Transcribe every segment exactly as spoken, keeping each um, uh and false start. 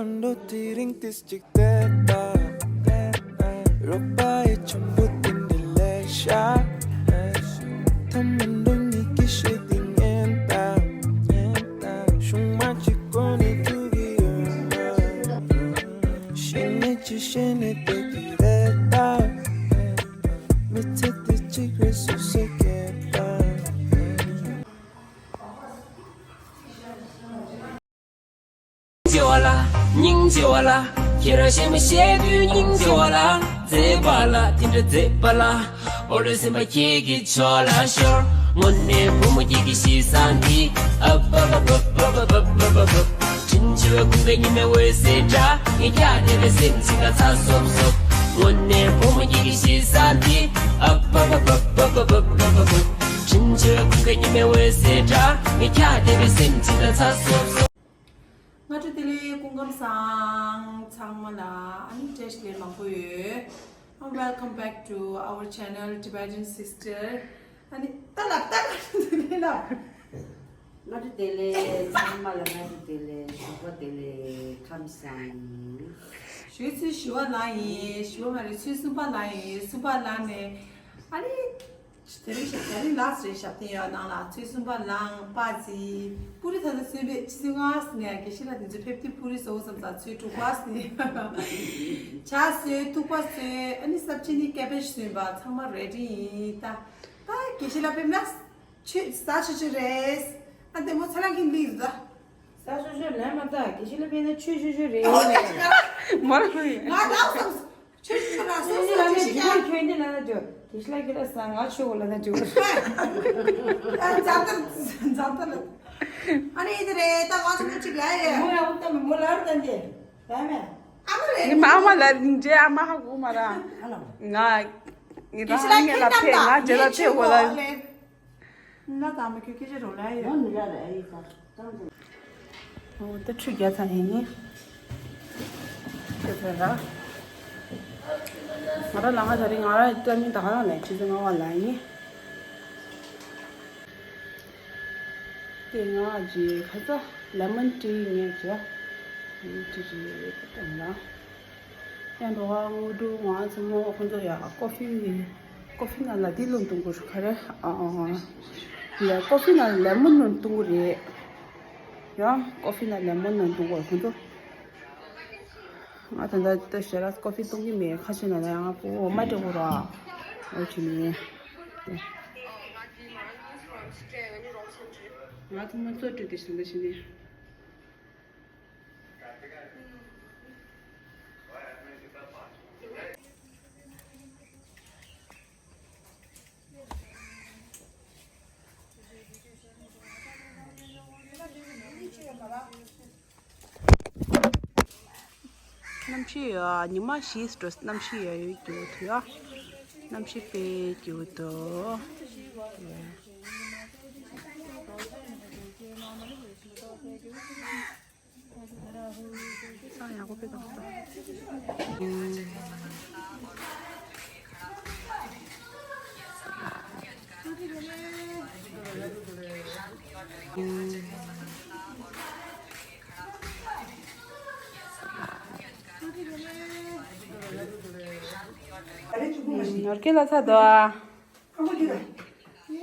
འགྲོ་དེ་རིང་ཏིས་ཅིག་བལྟས་པ། རོགས་པ་ཡི་ཆེན་པོ་དེ་འདྲ་ལས་ཤ། ཐ་མ་འགྲོ་ཉིད་ཀྱི་ཤེས་དེ་ཉན་པ། ཤུང་མ་གཅིག་གོ་ནས་ཐུག་གི་ཡོད་པ། ཤེས་ནས་ཅི་ཤེས་ནས་བལྟས་ཀྱི་རེད་ད། མི་ཚེ་དེ་གཅིག་རེད་སོ་སོས་སྐྱེལ་པ། སྙིང་རྗེ་བ་ལ། སྙིང་རྗེ་བ་ལ། ཁྱེད་རང་གཞན་མ་བཤད་དུས་སྙིང་རྗེ་བ་ལ། མཛེས་པ་ལ་དེ་འདྲ་མཛེས་པ་ལ། འོ་རེ་སེམས་པ་ཁྱེད་ཀྱི་ཕྱོགས་ལ་ཤོར། དངོས་གནས་བུ་མོ་ཁྱེད་ཀྱི་གཤིས་བཟང་འདི། ཨ་བ་བ་བ། དྲིན་ཆེ་བའི་ཀུན་དགའ་ཉི་མའི་འོད་ཟེར་འདྲ། ངས་ཀྱང་དེ་བས་སེམས་ཅིག་ལ་ཚ་སོབ་སོབ། དངོས་གནས་བུ་མོ་ཁྱེད་ཀྱི་གཤིས་བཟང་འདི། ཨ་བ་བ་བ། དྲིན་ཆེ་བའི་ཀུན་དགའ་ཉི་མའི་འོད་ཟེར་འདྲ། ངས་ཀྱང་དེ་བས་སེམས་ཅིག་ལ་ཚ་སོབ་སོབ། སྔ་དྲོ་བདེ་ལེགས། སྐུ་ཁམས་བཟང་། ཚང་མ་ལ་ཨ་ནི་བཀྲ་ཤིས་བདེ་ལེགས་མང་པོ་ཡོད། And welcome back to our channel Tibetan Sister. ཨ་ནི་ད་ལབ་ད་སྔ་དྲོ་བདེ་ལེགས་ལབ། སྔ་དྲོ་བདེ་ལེགས། ཚང་མ་ལ་སྔ་དྲོ་བདེ་ལེགས། ཞོགས་པ་བདེ་ལེགས། ཁམས་བཟང་། ཞོགས་ཚུལ་བཞི་པ་ལངས་ཡིན། བཞི་པ་མ་རེད། ཚུལ་གསུམ་པ་ལངས་ཡིན། གསུམ་པ་ལངས་ནས་ཨ་ནི། དེ་རིང་ཞབས། དེ་རིང་ལ་སི་ཊི་ཌེ་ཞབས་བརྟན་ཡོད་ནང་ལ། ཚུལ་གསུམ་པ་ལངས། པ་ཙི། པུ་རི་ད་ལྟ་སོན་པས་ཆུ་ཚོད་ལྔ་ནས་དགེ་བཤེས་ལགས་དེ་ཚོ་ཕེབས་དུས་པུ་རི་བཟོ་བསམ་ས། ཚུལ་དྲུག་པ་ནས་ཇ་བཟོས། ཐུག་པ་བཟོས། ཨ་ནི་སབ་ཅི་ནི་ཀེ་བེཇ་བཟོས་པ། ཚང་མ་རེ་ཌི་ཡིན་ད། ད་དགེ་བཤེས་ལགས་ཕེབས་ན་ཆུ་ཟ་ཆུ་ཆུ་རེད། ཨ་དེ་མོ་ཚ་ལ་གིན་ལིག་ཟ། ཟ་ཆུ་ཆུ་ལན་མ་ད། དགེ་བཤེས་ལགས་ཕེབས་ན་ཆུ་ཆུ་ཆུ་རེད། མོ་ལ་ཁོ་ཡིན། ང་ལགས་སམ། ཁྱོད་ཀྱིས་ང་སོ་སོ་ཅི་ཞིག་ཡ། ཁྱོད་འདི་ལ་ན་འགྲོ། དེ་ཤི་ལ་ཁྱོད་ལ་ས་ང་ཆོས་གོ་ལ་ན་འགྲོ། ཨ་འཛམ་ཐང་འཛམ་ཐང་ལ། ཨ་ནི་འདི་རེད་ད། ང་ཚོ་མོ་གཅིག་ལ་ཡ། མོ་ཡ་འུ་ཏམ་མོ་ལར་ད་འདི། ད་མེ། ཨ་མ་རེད། ངའི་མ་ཨ་མ་ལ་རིང་རྗེས་ཨ་མ་ཧ་གོ་མ་ར། ང་། ངའི་རང་ངའི་ལ་ཕེ་ང་རྗེས་ལ་ཕེ་གོ་ལ། ན་ད་མ་ཁྱོད་སྐད་ཆ་རོ་ལ་ཡ། ཡོང་མི་ལ་ར་ཨེ་ཡི་ད། འོ་ད་ཆུ་རྒྱག་ཚར་ཡིན། ཆུ་ཚར་ར། ང་ར་ལ་ང་ད་རེས་ང་ར་ཏྲ་མི་ད་ག་རང་ལ་ཆུ་ཚོད་ལྔ་བ་ལ་ཡིན། དེ་ང་ཅི་ཁ་ཚ་ལེ་མོན་ཊི་ངས་བྱས། ལེ་མོན་ཊི་རེད་ད་ལ། ཡང་འགྲོ་བ་དངོས་གྲུབ་ང་ཚོ་མོ་ཁོང་ཚོ་ཡ་ཀོ་ཧྥི་ཀོ་ཧྥི་ནང་ལ་འདི་བླུགས་འདུག་གོ་ག་རེ། ཨ་ཨ་ཨ། ལེ་ཀོ་ཧྥི་ནང་ལེ་མོན་བླུགས་འདུག་གོ་རེད། ཡང་ཀོ་ཧྥི་ནང་ལེ་མོན་བླུགས་འདུག་གོ་ཁོང་ཚོ། ང་ད་ལྟ་ད་ཞེ་ར་ཀོ་ཧྥི་བཏུང་གི་མེད། ཁ་ཤས་ནང་ལ་ཡང་ང་ཕོ་བོ་མ་སྤྲད་གོ་ར། འོ་ཁྱི་མི་ཡིན། ང་ཐུག་མ་ཚོ་སྤྲད་དེ་ཞིག་འདི་ཞིག་ནི། གནམ་གཤིས་ཡ་ཉི་མ་ཞིག་འགྲོ། གནམ་གཤིས་ཡ་ཡོད་རྒྱུ་ཐུ་ཡ། གནམ་གཤིས་དཔེ་རྒྱུ་ཐུ། ཨ་ཡག་པོ་དཔེ་དག་ས། ནོར་སྐལ་ལ་ཚ་དོ།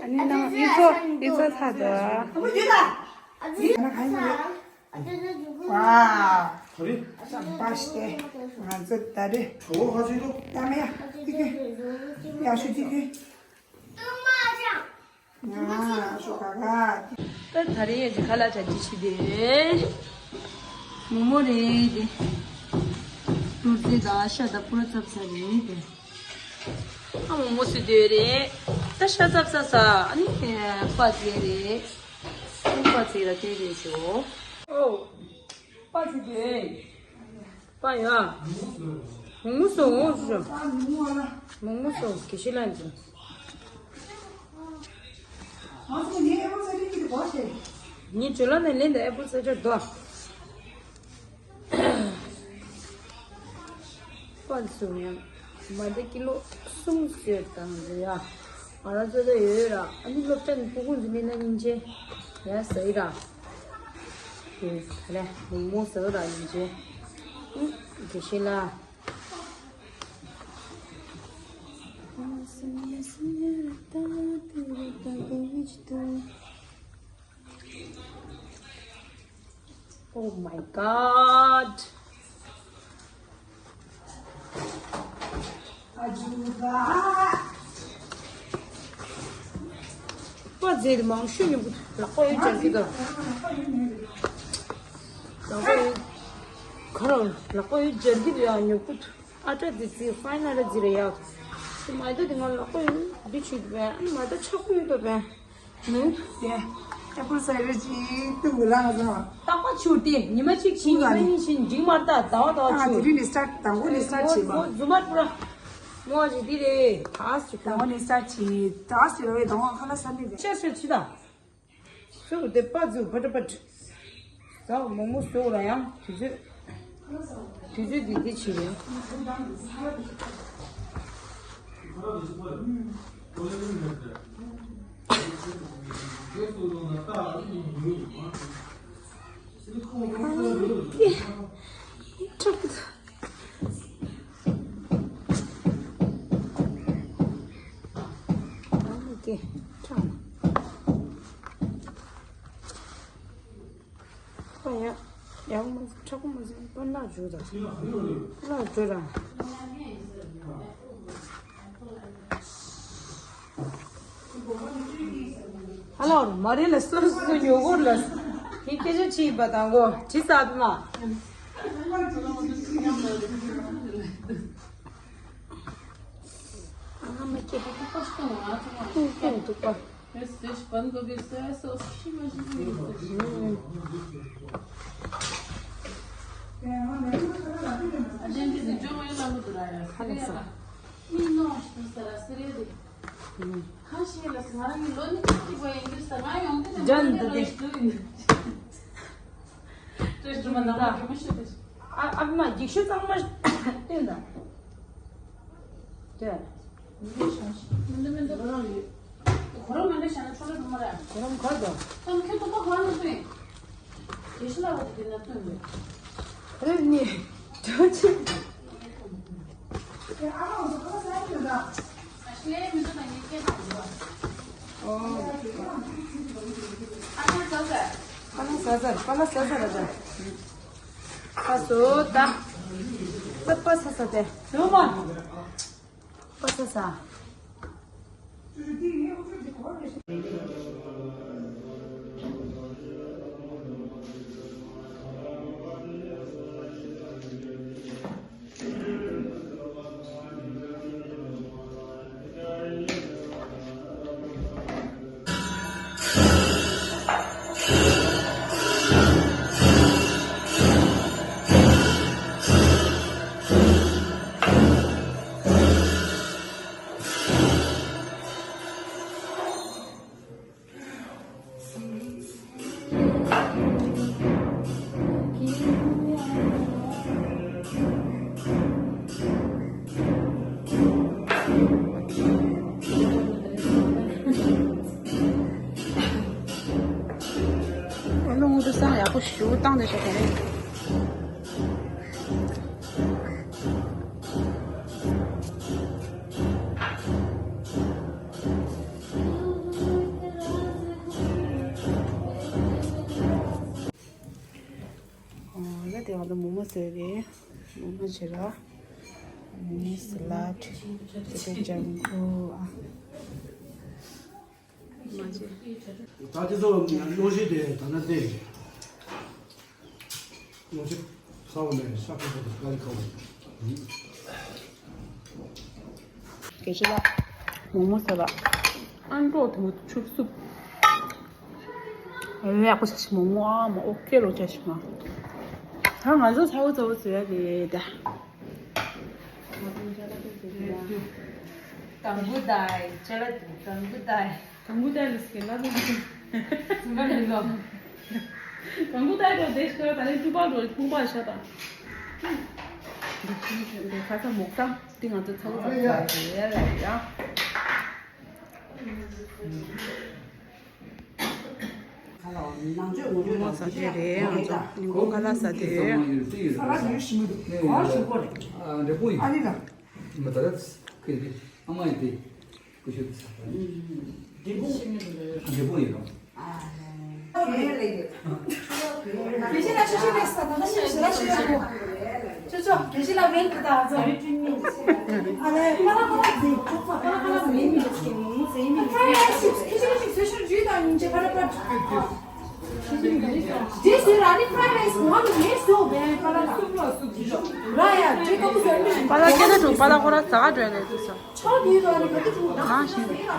ཨ་ནི་ནང་ཡིག་ཚོགས་ཡིག་ཚོགས་ཚ་དོ། ཨ་ནི་ཁ་ཡིན་ནོ། ཝའོ། ད་རེས་ཨ་ཤ་བ་ཤ་ཏེ་ང་ཚོ་ད་རེས་ད་མེ་ཡ་ཏི་ཀེ་ཡ་ཤུ་ཏི་ཀེ་ང་ཤུ་ག་ག་ད་ད་རེས་ཡ་ཇི་ཁ་ལ་ཆ་ཅི་ཤི་དེ་མོ་མོ་རེད་དེ། ཏུར་ཏེ་ད་ཤ་ད་པུ་ར་ཚབ་ཚ་རེད་དེ། ཨ་མོ་མོ་སུ་དེ་རེད། ད་ཤ་ཚབ་ཚ་ས་ཨ་ནི་པ་ཟེ་རེད། ཨ་ནི་པ་ཟེ་ར་དེ་རེད་ཤོ། ཨོ། པ་ཙི་དེ། པ་ཡ། མོག་མོག་སོ་ངོ་སོ། མོག་མོག་སོ་དགེ་བཤེས་ལགས་ཀྱི། ངས་ཇོ་ལ་ནས་ལེན་ད་ཨེ་པལ་སེ་ཇར་དོ། པ་ཙི་སོ་ཡ། མ་དེ་ཀི་ལོ་གསུམ་ཟེར་དང་རེད་ཡ། ང་རང་ཚོ་ལ་ཡོད་ར། ཨ་ནི་སློབ་གྲྭ་ནས་སྤུ་གུ་འཛིན་མིན་ན་སྙིང་རྗེ་ཡ་ཟེར་ར། དེ་ལས་མོག་མོག་ཟེར་ར་སྙིང་རྗེ། དགེ་བཤེས་ལགས། Oh my God. པ་ཛེ་དེ་མང་ཤོས་ཉོ་གི་འདུག་ལག་པ་ཡོད་སྦྱར་གི་འདུག་ལག་པ་ཡོད། ཁ་རོ་ལག་པ་ཡོད་སྦྱར་གི་འདུག་ཡ། ཉོ་གི་འདུག་ཨ་ཏྲ་དེ་ཙི་ཕའི་ན་ར་ཛི་རེད་ཡ། དེ་མ་ཡི་ཏོ་དེ་ང་ལག་པ་ཡོད་འདི་ཆུ་དེ་བས། ཨ་ནི་མ་ཏོ་ཆག་པོ་ཡོད་དོ་བས། ནུ། དེ། ཨེ་པལ་སའི་ཌར་ཅིག་བཏུང་གི་ལ་ང་ཚོ། རྟག་པར་ཆུ་དེ་ཉི་མ་གཅིག་བྱིན། ཉི་མ་གཉིས་བྱིན། འཇིག་མར་ལྟ། ཟླ་བ་ཟླ་བ་ཨ་ཆུ། དེ་རིང་ནས་སི་ཊར་ཊི། དང་པོ་ནས་སི་ཊར་ཊི་བྱེད་པ། ཟུ་མར་པུ་ར། མོ་ཞིག་འདི་རེད། ཐག་ཞིག་དང་པོ་ནས་སི་ཊར་ཊི་བྱེད། ཐག་ཞིག་རེད། དང་པོ་ཁ་ལག་ཟ་ནི་རེད། ཤ་ཤ་ཆི་ད། སུ་དེ་པ་ཛུ་བ་ཏྲ་པ་ཏྲ། ཟ་མོག་མོག་ཟོ་ར་ཡང་དུས་ཚོད། དུས་ཚོད་འདི་འདི་བྱེད་རེད། ཨ་ཡ། ཡང་མ་ཁྲག་མ་ཟིན་པ་ལ་འཇུ་ད། ལ་འཇུ་ར། ཧ་ལོ། མ་རེད་ལ། སོ་སོ་ཉོ་གོ་ལ། ཧི་སྐད་ཆ་ཆི་ཡིན་པ་དང་གོ་ཆི་ས་མ། ཨ་མ་སྐད་པ་ཏུ་པ་ཏུ་པ། ཨ་མ་འགྱིག་ཤོག་གཙང་མ་སྟོན་དང་། དེ། མི་འདུག་མི་འདུག་ཁོ་རང་མི་འདུག་ཤ་ན་ཆོ་ལ་འདུག་མ་ར། ཁོ་རང་གར་འདུག་ཁྱོད་ཏོག་ཏོག་ཁོ་རང་ལ་སྟོན། དགེ་བཤེས་ལགས་ཀྱིས་དེ་ན་སྟོན་དགོས། རེད་ནི། གྲོ་ཆི། ཨ་ལས་མི་འདུག་ད་ངས་སྐད་བཏང་འདུག་ཨོ། ཨ་ལས་ཟ་ཟ། ཨ་ལས་ཟ་ཟ། ཨ་ལས་ཟ་ཟ་ར་ཟ། ཁ་སོ་ད། པ་པ་ས་ས་དེ། ལོ་མ། པ་ས་ས། ཨ་ལོ་ངོ་དུ་སང་ཡག་པོ་ཞུ་བཏང་དེ་ཤོག་ག་རེ། ཨོ་ཡ། དེ་བ་ལ་མོག་མོག་བཟོས་རེད། མོག་མོག་བྱེད་ར། མོག་མོག་སི་ལད། དེ་ག་ལྗང་ཁུ་ཨ། མ་བྱེད། ད་དེ་ཚོ་གློག་བཞི་དེ་ད་ལྟ་བལྟས་རེད། གློག་བཞི་ས་འོག་ནས་ཤ་ཁོག་པོ་དེ་ག་རེ་ཁ་བོ། དགེ་བཤེས་ལགས། མོག་མོག་ཟ་ལ། ཨན་ཀྲོག་དེ་མོ་ཆུབ་སུབ། ཨེ་ཡག་པོ་ཆ་ཞིག་མོག་མོག་ཨ་མ་ཨོ་ཀེ་ལོ་ཆ་ཞིག་མ། ད་ང་ཚོ་ཚ་བོ་ཚ་བོ་བཟོ་ཡ་རེད་ད། གང་བུ་དའི་ཅ་ལ་དུ་གང་བུ་དའི། གང་བུ་དའི་ལ་སྐད་ལ་དུ། སུ་མ་ལ་ལོ། གང་བུ་དའི་ལོ་དེ་ཤ་ད་ནི་ཀྲུ་པ་ལོ་ཕུང་པ་ཤ་ད། འདི་ཁ་ས་མོག་ད་འདི་ང་ཚོ་ཚ་བོ་ཚ་བོ་ཟ་ཡ་རེད་ཡ། ནང་ཆོས་ངོ་སྤྲོད་དང་ཟ་དུས་རེད། ང་ཚོ་ཉིན་གུང་ཁ་ལག་ཟ་དུས་རེད། ཁ་ལག་ཉོ་ཞིམ་པོ་འདུག་གང་ཞིམ་པོ་རེད། འབྲས་སྤུངས་ཡིན། ཨ་ནི་ལ། མ་ད་ལ་ཁེ་དེ་ཨ་མ་ཡིན་དེ་ཀུ་ཤུ་དེ་ཟ། འབྲས་སྤུངས་ཤིང་ནི་འབྲས་སྤུངས་ཡིན་ནོ། ཨ་ལེ། ཁྱེད་ལ་ཤོད་ཤོད་རེད་ས་ད་ཤོད་ཤོད་ར་ཤོད་ཡོད་གོ། ཅོ་ཅོ་ཁྱེད་ལ་མེད་གི་ད་ཚོ་རི་ཀྲིན་མིན། ཨ་ལེ་པ་ལ་པ་ལ་ཟེ་ཅོ་ཚོ་པ་ལ་པ་ལ་ཟེ་མི་ཟེ་མི་ཟེ་མི་ཁྱེད་ལ་ཤོད་ཤོད་ཇུས་དང་ཉིན་ཅེ་པ་ལ་པ་ཇུས། ཇེ་སི་ར་ནི་ཕ་ར་རེ་སི་ང་མི་ཡེ་སོ་བེ་པ་ལ་ལ། ར་ཡ་ཇེ་ཀ་པུ་ཟེར་མི་པ་ལ་ཁྱེད་ལ་འགྲོ་པ་ལ་ཁོ་ར་ཟ་ག་འགྲོ་ཡ་ལེ་དུ་སོ། ཆོ་དེའི་ཐོག་ནས་ག་དུས་བྱུང་ན། ནང་བཞིན།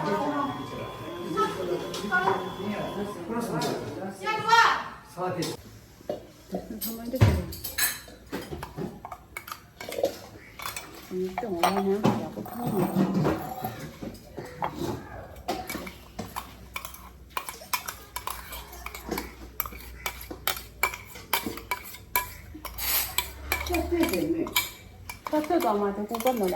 ཁ་ཚོད་དང་མ་དེ་ཀུ་ཀ་མེ་ལ།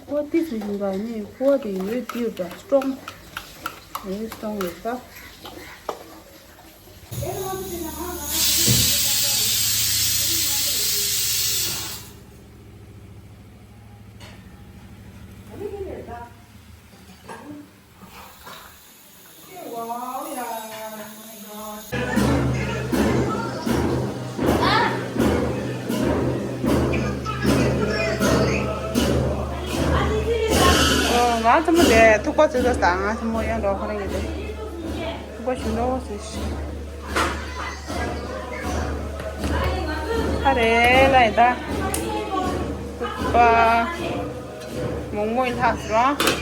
ཕོ་ཏི་སུ་ཡིན་པ་ནི་ཕོ་དེ་ཡོད་དུས་འདྲ་སྟོང་། ཡོད་སྟོང་ཡོད་ས། ང་ཚོ་མོ་དེ་ཐུག་པ་ཚོས་ས་ང་ཚོ་མོ་ཡང་འགྲོ་ཁ་རང་ཡིན་ཏེ། ཐུག་པ་ཞུ་འགྲོ་ཟེར་ཞིག་ཁ་རེ་ལ་ཡིན་ད། ཐུག་པ་མོག་མོག་ཡིན་ལྷག་སོང་།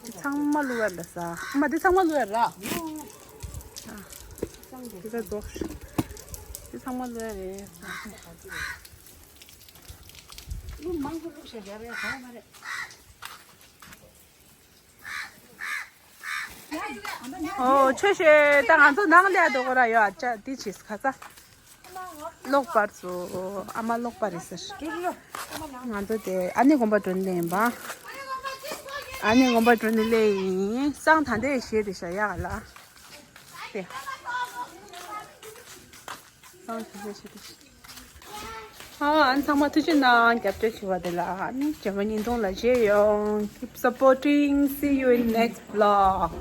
འདི་ཚང་མ་བླུགས་ཡ་འདྲ་ས། ཨ་མ་འདི་ཚང་མ་བླུགས་ཡ་ར། འདི་ཚ་རྫོགས། འདི་ཚང་མ་བླུགས་ཡ་རེད། བླུགས་མང་པོ་བླུགས་ཤག་རྒྱབ་ཡ་གང་མ་རེད། ཨོ་ཆོས་ཤེས་ད་ང་ཚོ་ནང་ལ་འགྲོ་གི་ར་ཡོད་ཨ་ཅག་འདི་བྱེད་ཁ་ས། ལོག་པར་སོ། ཨ་མ་ལོག་པ་རེད་ཟེར། ང་ཚོ་དེ་ཨ་ནེ་དགོན་པ་འགྲོ་ནི་ལེ་ཡིན་པ། ཨ་ནེ་དགོན་པ་འགྲོ་ནི་ལེ་ཡིན། སང་ད་ལྟའི་གཞས་དེ་བྱ་ཡག་ལ། དེ། སང་གཞས་བྱེད་དེ། ཨ་ཨ་ཚང་མ་ཐུགས་རྗེ་གནང་རྒྱབ་སྐྱོར་བྱས་པ་དེ་ལ། ཨ་ནི་རྗེས་མ་ཉིན་ཐུང་ལ་མཇལ་ཡོང་། Keep supporting. See you in next vlog.